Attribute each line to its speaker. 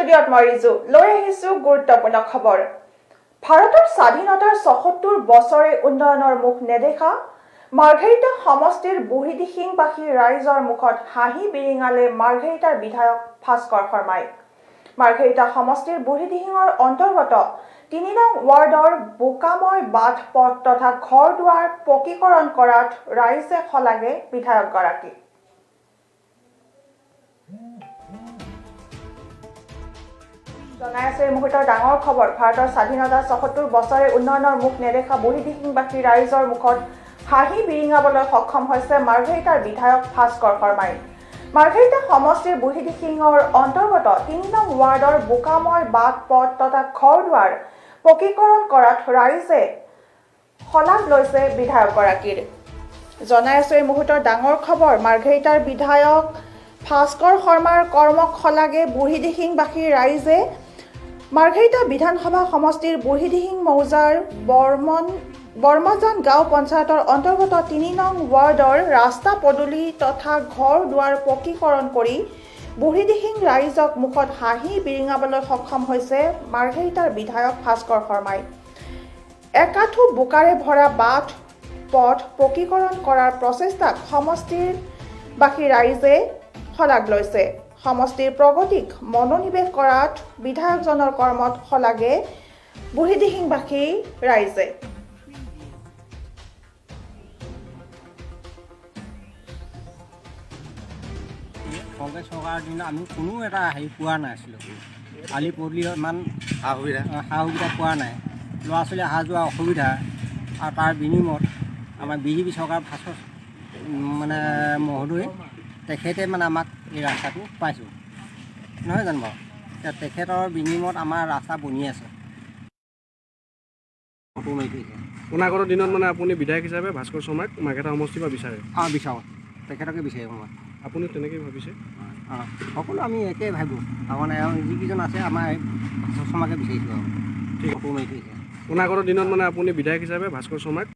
Speaker 1: ষ্টুডিঅ'ত মই ৰিজু লৈ আহিছো গুৰুত্বপূৰ্ণ খবৰ। ভাৰতৰ স্বাধীনতাৰ 76 বছৰে উন্নয়নৰ মুখ নেদেখা মাৰ্ঘেৰিটা সমষ্টিৰ বুঢ়ীদিহিংবাসী ৰাইজৰ মুখত হাঁহি বিৰিঙালে মাৰ্ঘেৰিটাৰ বিধায়ক ভাস্কৰ শৰ্মাই। মাৰ্ঘেৰিটা সমষ্টিৰ বুঢ়ীদিহিঙৰ অন্তৰ্গত 3 নং ৱাৰ্ডৰ বোকাময় বাট পথ তথা ঘৰ দুৱাৰ পকীকৰণ কৰাত ৰাইজে শলাগে বিধায়কগৰাকীক। জনাই আছো এই মুহূৰ্তৰ ডাঙৰ খবৰ। ভাৰতৰ স্বাধীনতা 76 বছৰে উন্নয়নৰ মুখ নেদেখা বুঢ়ীদিহিংবাসী ৰাইজৰ মুখত হাঁহি বিৰিঙাবলৈ সক্ষম হৈছে মাৰ্ঘেৰিটাৰ বিধায়ক ভাস্কৰ শৰ্মাই। মাৰ্ঘেৰিটা সমষ্টিৰ বুঢ়ীদিহিঙৰ অন্তৰ্গত 3 নং ৱাৰ্ডৰ বোকাময় বাট পথ তথা ঘৰ দুৱাৰ পকীকৰণ কৰাত ৰাইজে শলাগ লৈছে বিধায়কগৰাকীৰ। জনাই আছো এই মুহূৰ্তৰ ডাঙৰ খবৰ। মাৰ্ঘেৰিটাৰ বিধায়ক ভাস্কৰ শৰ্মাৰ কৰ্মক শলাগে বুঢ়ীদিহিংবাসী ৰাইজে। মাৰ্ঘেৰিটা বিধানসভা সমষ্টিৰ বুঢ়ীদিহিং মৌজাৰ বৰ্মজান গাঁও পঞ্চায়তৰ অন্তৰ্গত 3 নং ৱাৰ্ডৰ ৰাস্তা পদূলি তথা ঘৰ দুৱাৰ পকীকৰণ কৰি বুঢ়ীদিহিং ৰাইজক মুখত হাঁহি বিৰিঙাবলৈ সক্ষম হৈছে মাৰ্ঘেৰিটাৰ বিধায়ক ভাস্কৰ শৰ্মাই। একাঠু বোকাৰে ভৰা বাট পথ পকীকৰণ কৰাৰ প্ৰচেষ্টাক সমষ্টিৰ বাসী ৰাইজে শলাগ লৈছে। সমষ্টিৰ প্ৰগতিক মনোনিৱেশ কৰাত বিধায়কজনৰ কৰ্মত শলাগে বুঢ়ীদিহিংবাসী ৰাইজে।
Speaker 2: কংগ্ৰেছ চৰকাৰৰ দিনত আমি কোনো এটা হেৰি পোৱা নাছিলোঁ, আলি পদূলি ইমান
Speaker 3: সা সুবিধা
Speaker 2: সা সুবিধা পোৱা নাই, ল'ৰা ছোৱালী অহা যোৱা অসুবিধা। আৰু তাৰ বিনিময়ত আমাৰ বিজেপি চৰকাৰ ভাস্কৰ মানে মহোদয়, তেখেতে মানে আমাক এই ৰাস্তাটো পাইছোঁ নহয় জানো বাৰু? এতিয়া তেখেতৰ বিনিময়ত আমাৰ ৰাস্তা বনি আছে, ফটো মাৰি থৈছে।
Speaker 4: অনাগত দিনত মানে আপুনি বিধায়ক হিচাপে ভাস্কৰ শৰ্মাক মাৰ্ঘেৰিটা সমষ্টিৰ পৰা বিচাৰে?
Speaker 2: অঁ, বিচাৰোঁ, তেখেতকে বিচাৰিম মই।
Speaker 4: আপুনি তেনেকেই ভাবিছে?
Speaker 2: অঁ, সকলো আমি একেই ভাবোঁ। তাৰমানে যিকেইজন আছে আমাৰ এই ভাস্কৰ শৰ্মাকে বিচাৰিছোঁ আৰু।
Speaker 4: ঠিক।
Speaker 2: ফটো মাৰি থৈছে।
Speaker 4: অনাগত দিনত মানে আপুনি বিধায়ক হিচাপে ভাস্কৰ শৰ্মাক